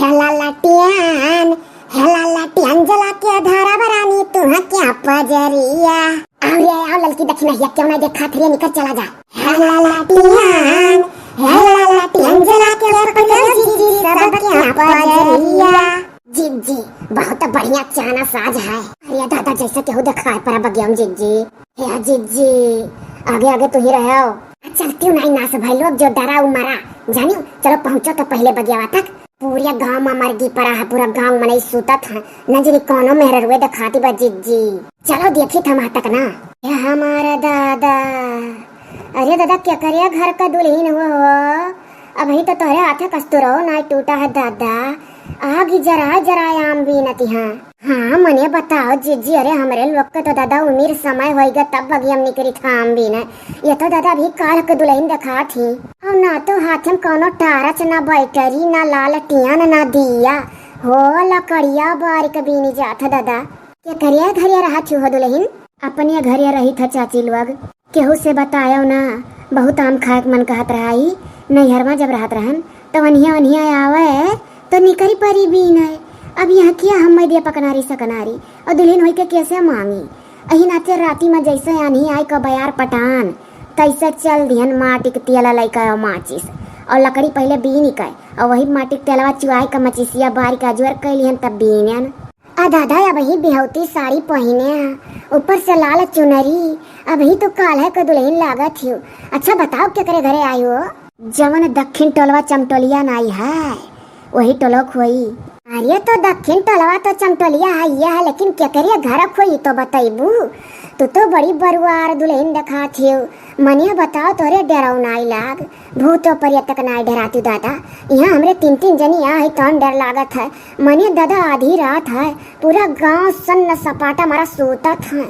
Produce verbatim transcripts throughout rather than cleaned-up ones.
हे लालटियन, हे लालटियन जला के धरब रानी तुहा क्या पजरिया। आओ रे, आओ ललकी दखिनहिया, केहू नाहीं देखात रे, निकर चला जा। हे लालटियन, हे लालटियन जला के पजरिया, सब क्या पजरिया। जिज्जी, बहुत बढ़िया चानस आज है। अरे दादा, जैसे केहू देखाए परा बगिया में जिज्जी। हे जिज्जी, आगे आगे तू ही रहो। चलती हूँ नाहीं नास भाई लोग, जो डरा उ मरा। जानियो, चलो पहुँचो तो पहिले बगियावा तक। पूरे गाँव मा मरगी परा है, पूरा गाँव मनई सुतत है। न जानी कौनो मेहररुए देखाती बा जिज्जी। चलो देखी थमा तक ना। हे हमारा दादा, अरे दादा, केकरे घर का दुलहिन हो, हो? अबहीं तो तोहरे हाथे कस्तूरो नाहीं टूटा है दादा। आगी जराए जराए आम बीनत हाँ। हाँ, मने बताओ जिज्जी, अरे हमरे लोग के तो दादा उमिर समय होइगा तब बगिया में निकरी था आम बीने। ये तो दादा अभी काल के दुलहिन देखात ही। अउर ना तो हाथे में कौनो टारच, ना बैटरी, ना लालटियन, ना दिया। हो लकड़िया बारी के बीनी जात है दादा। केकरे घरे रहत हो दुलहिन? अपने घरे रहित ह चाची लोग। केहू से बतायो ना, बहुत आम खाए के मन कहत रहा ही। नैहर मा जब रहत रहन, तो वनिया वनिया आवे, तो निकरी परी बीने। अब यहाँ किया हम मैं दिया पकनारी सकनारी, अउर दुलहिन होई के कैसे मांगी? अही नाते राती मा जैसे आन्ही आई का बयार पटान, तैसे चल दिहन माटी के तेला लइका अउर माचिस, अउर लकड़ी पहिले बीनी के, अउर वही माटी के तेलवा चुआई का मचिसिया बारी का जुअर कैलिहन तब बीनन। आ दादा, अबही बिहौती साड़ी पहिने ह, ऊपर से लाल चुनरी, अबही तो काल्हे के दुलहिन लागत हियो। अच्छा बताओ, केकरे घरे आई हो? जवन दक्षिण टोलवा चमटोलिया नाई है, वही टोलक होई। अरे तो दक्षिण टोलवा तो चमटोलिया है, ये है, लेकिन केकरे घर खोई तो बतैबू? तू तो बड़ी बरुआर दुलहिन देखात हियो। मनिया बताओ, तोरे डराउ नाई लाग? भूतो परियत तक नाई डराती दादा। यहाँ हमरे तीन तीन जनी आ है, तौन डर लागत है। मने दादा, आधी रात है, पूरा गांव सन्न सपाटा मारा सूतत है,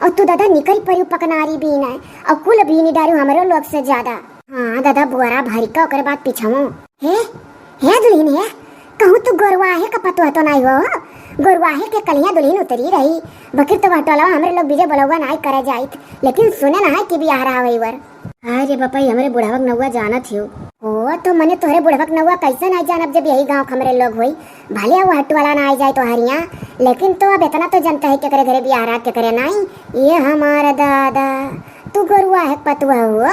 अउर तू दादा निकरी परियो पकनारी बीने, अउर कुल बीनी डारू हमरो लोग से ज्यादा। हाँ दादा, बुआरा भरी का ओकरे बाद पिछवो। हे, हे दुलहिन हे, कहूँ तू गोरुआहे का पतोह तो नाई हो, गोरुआहे के कलिया दुलहिन उतरी रही, बकिर तो वह टोलवा हमरे लोग बीजे बोलौआ नाई करे जाइत, लेकिन सुने ना है कि बियाह रहा वही वर। हाय रे बपई, हमरे बुढ़वक नौआ जानत हियो। ओ, तो मने तोहरे बुढ़वक नौआ कैसे नाई जानब, जब यही गाँव के हमरे लोग होई। भले वो हट वाला ना आई जाए तोहरिया, लेकिन तो अब इतना तो जनता है केकरे घरे बियाह रहा, केकरे नाई। ये हमारा दादा, तू गोरुआहे के पतुआ हुआ।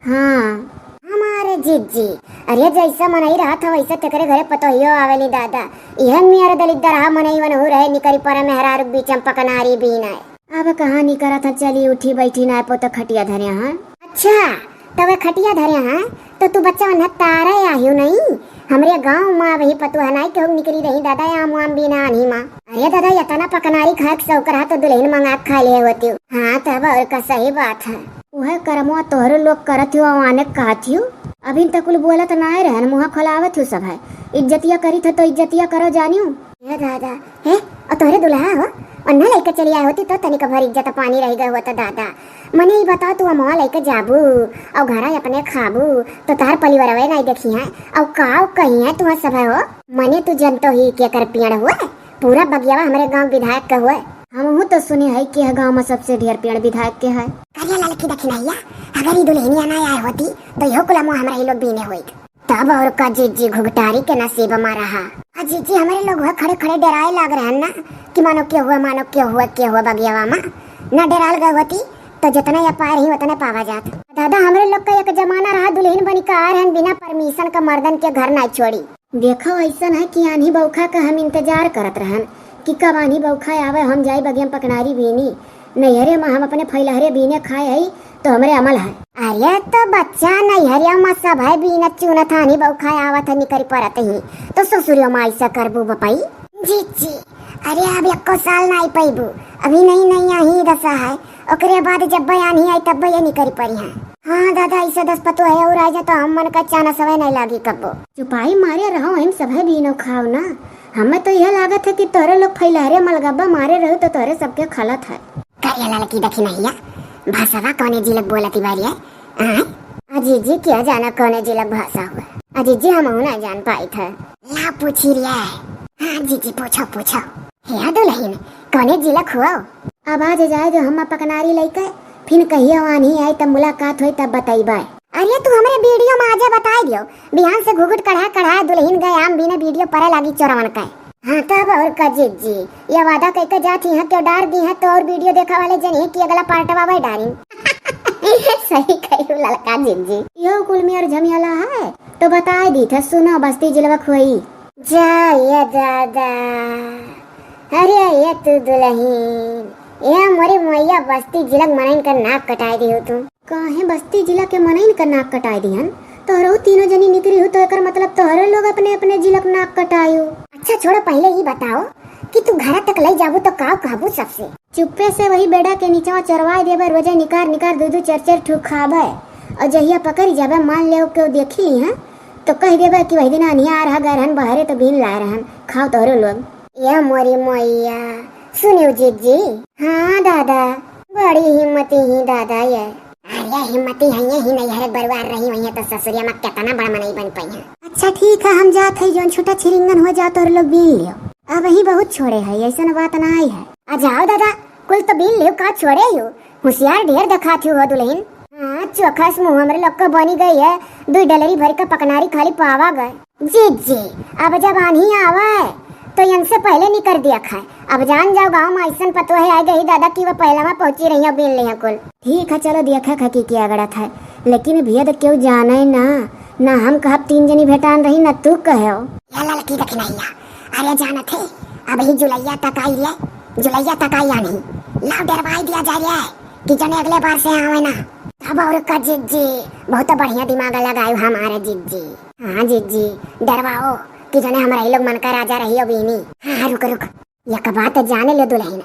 हाँ, हमारे जिज्जी। अरे जैसा मनई रहत ह, वैसे तेकरे घरे पतोहियो आवेली दादा। इहन मियर दलिद्दर हा मनई वनहु रहे, निकरी पर मेहरारू बीच में पकनारी बीने। अब कहाँ निकरत ह, चली उठी बैठी ना पो तो खटिया धरे हैं। अच्छा, तब खटिया धरे हैं तो तू बच्चा वन्हा तारे आहियो नहीं। हमरे गाँव मा वही पतुआ नाई केहू निकरी रही दादा, आम वाम बीना आन्ही मा। अरे दादा, इतना पकनारी खाए के शौक रहा तो दुलहिन मंगा के खा ले होती। हाँ, तब और का, सही बात है। उहे करमवा तोहरे लोग करत हो, आने कहत हो। अभी तक कुल बोलत नाय रहन, मुँह खोलावत हो सब है। इज्जतिया करी थे तो इज्जतिया करो जानियो। हे दादा, हे, और तोहरे दुल्हा हो, और न लेके चली आए होती तो तनिक भर इज्जत पानी रह गए होता दादा। मने ई बताओ, तू अमवा लेके जाबू और घरा अपने खाबू तो तार परिवारवे नाई देखी है, और का कही है तू सब हो? मने तू जनतो ही के कर पियड़ हुए, पूरा बगियावा हमरे गांव विधायक के हुए। हमहू तो सुने है कि यह गांव में सबसे ढेर पियड़ विधायक के है। अरे ललकी दखिनैया, अगर ई दुल्हनिया ना आए होती तो यो कुल अमवा हमरा ही लोग बीने होइत। तब और का जिज्जी घुघटारी के नसीब मा रहा। आ जिज्जी, हमरे लोग हुआ खड़े खड़े डराए लाग रहन ना कि मानो के हुआ, मानो के हुआ, के हुआ बगियावा मा। ना डराल गए होती तो जितना या पाए रही उतने पावा जात। दादा, हमरे लोग का एक जमाना रहा, दुल्हन बनी का आ रहन बिना परमिशन का मर्दन के घर ना छोड़ी। देखो, ऐसन है कि आन्ही बौखा का हम इंतजार करत रहन कि कब आन्ही बौखा आवे, हम जाई बगिया में पकनारी बीनी। नैहरे में हम अपने फैलहरे बीने खाए हई, तो हमरे अमल है। अरे, तो बच्चा, नैहरे में सब है बीनत चुनत, आन्ही बौखा आवत है, निकरी परत ही, तो ससुरियो में ऐसा करबू बपई? जिज्जी, अरे, अब एको साल नाई पैबू, अभी नई नई आही दशा है, ओकरे बाद जब आन्ही आई तब ये निकरी परी है। हाँ दादा, ऐसे दस पतोह है और आ जा तो हम मन का चाना सवय नहीं लागी कब्बो। चुपाई मारे रहो, हम सभे बीनो खाओ ना। हमें तो यह लागत है कि तोरे लोग फैलहरे मलगब्बा मारे रहो तो तोरे सबके खलत है। करिया ललकी दखिनैया, भाषावा कौने जिलक बोलती बारी है? आय? आ जिज्जी, क्या जाना कौने जिलक भाषा हुआ। आ जिज्जी, हम ना जान पाई थे। ला पूछी रिया है। हाँ जिज्जी, पूछो, पूछो। हे दुल्हन, कौने जिलक हुआ? अब आज जाए जो हम पकनारी लइके, फिर कहियो आन्ही आई तब मुलाकात होई तब बतैबे। अरे तू हमरे वीडियो में आजे बताई दियो, बिहान से घुघुट कढ़ा कढ़ा दुलहिन गए आम बीने वीडियो परे लागी चोरवन के। हाँ तब और का जिज्जी, ये वादा कइके जात ही हैं, क्यों डार दी हैं तो और वीडियो देखा वाले जनी कि अगला पार्टवा वही डारी। सही कही ललका जिज्जी। यो कुल मेर झमियाला है तो बताई दी थे, सुनो बस्ती जिलवक होई। जा ये दादा, अरे ये तू दुलहिन, ये मोरी मैया बस्ती जिलक मनइन का नाक कटाई दिहु तू। काहे बस्ती जिला के मनइन का नाक कटाई दिहन? तोहरो तीनों जनी निकरी हो तो एकर मतलब तोहरो लोग अपने अपने जिलक नाक कटायो। अच्छा छोड़ो, पहले ही बताओ कि तू घर तक लई जाबू तो का कहबू सबसे? चुप्पे से वही बेड़ा के नीचवा चरवाई देबे, रोजे निकार निकार दू दू चार चार ठू खाबे, और जहिया पकड़ी जाबे, मान लेव केहू देखी ली हैं, तो कह देबे कि वही दिन अनियार ह गए रहन बहरे तो बीन लाए रहन, खाओ तोहरो लोग। या मोरी मैया, सुनियो जिज्जी। हाँ दादा, बड़ी हिम्मती ही दादा ये। अरे हिम्मती है ये ही नहीं है, बरुआर रही हुई है तो ससुरिया में कितना बड़ा मनई बन पाई है। अच्छा ठीक है, हम जात है, जौन छुटा छिरिंगन हो जा तोहर लोग बीन लियो। अब ही बहुत छोड़े है, ऐसन बात ना आई है। आ जाओ दादा, कुल तो बीन लियो, का छोड़े हो? होशियार ढेर दिखात हो दुलहिन। हाँ, चोखस मुँह हमरे लोग का बनी गई है, दुई डलरी भर का पकनारी खाली पावा गए। जिज्जी, अब जब आन्ही आवे तो इनसे पहले निकर दिया खाए। अब जान जाओ गाँव में ऐसन पतोहे आ गई दादा कि वो पहला में पहुँची रही बीन लिया कुल। ठीक है, चलो देखा खकी के अगड़त है, लेकिन भेद केहू जाने ना, ना हम कहब तीन जनी भेटान रही ना तू कहो। या ललकी दखिनैया, अरे जानत है, अब ही जुलैया तक आई ले, जुलैया तक आई आन्ही, लाओ डरवाई दिया जाए रे, कि जने अगले बार से आवे ना। तब और का जिज्जी, बहुत बढ़िया दिमाग लगाए हमारे जिज्जी। हाँ जिज्जी, डरवाओ कि जने हमरा ई लोग मन का राजा रही अब इनी। हाँ, हाँ, रुक, रुक, एक बात जाने ले दुलहिन,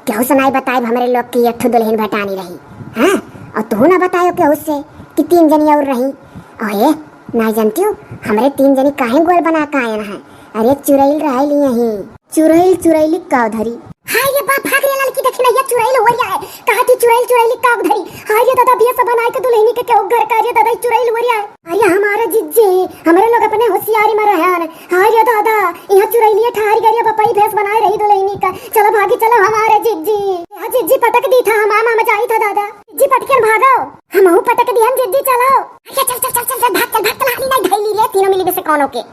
केहू से नाई बताइब हमरे लोग की एक ठो दुलहिन भेटानी रही। हाँ, और तू ना बतायो केहू से कि तीन जनी और रही। ओए, नाई जानती हो हमरे तीन जनी काहे गोल बना के आयन है? अरे चुरैल रहे लिए ही। चुरैल, चुरैली काव धरी। हाय रे बाप, भाग रे ललकी दखिनैया, चुरैल हो रिया है। कहा थी चुरैल, चुरैली काव धरी। हाय रे दादा, बिया सब बनाए के दुलहिनी के केहू घर का रे दादा, ई चुरैल हो रिया है। अरे हमारे जिज्जी, हमरे लोग अपने होशियारी में रहन। हाय रे दादा, यहाँ चुरैलिए ठहर गई, बपई भेस बनाए रही दुलहिनी का। चलो भागी, चलो हमारे जिज्जी। यहाँ जिज्जी पटक दी था, हम आम, आम जाई था दादा। जिज्जी पटकन भागो। हमहू पटक दिहन जिज्जी, चलो। अरे चल, चल, चल, चल, चल, भाग, चल, भाग, चल, हाली नहीं धैली रे, तीनों मिली से कौनो के।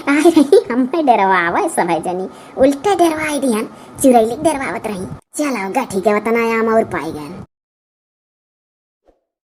आ रही हमें डरवावे सभे जनी, उल्टा डरवाई दिहन, चुरैली डरवावत रही। चलो गा, ठीक है, वतना आम और पाई गए।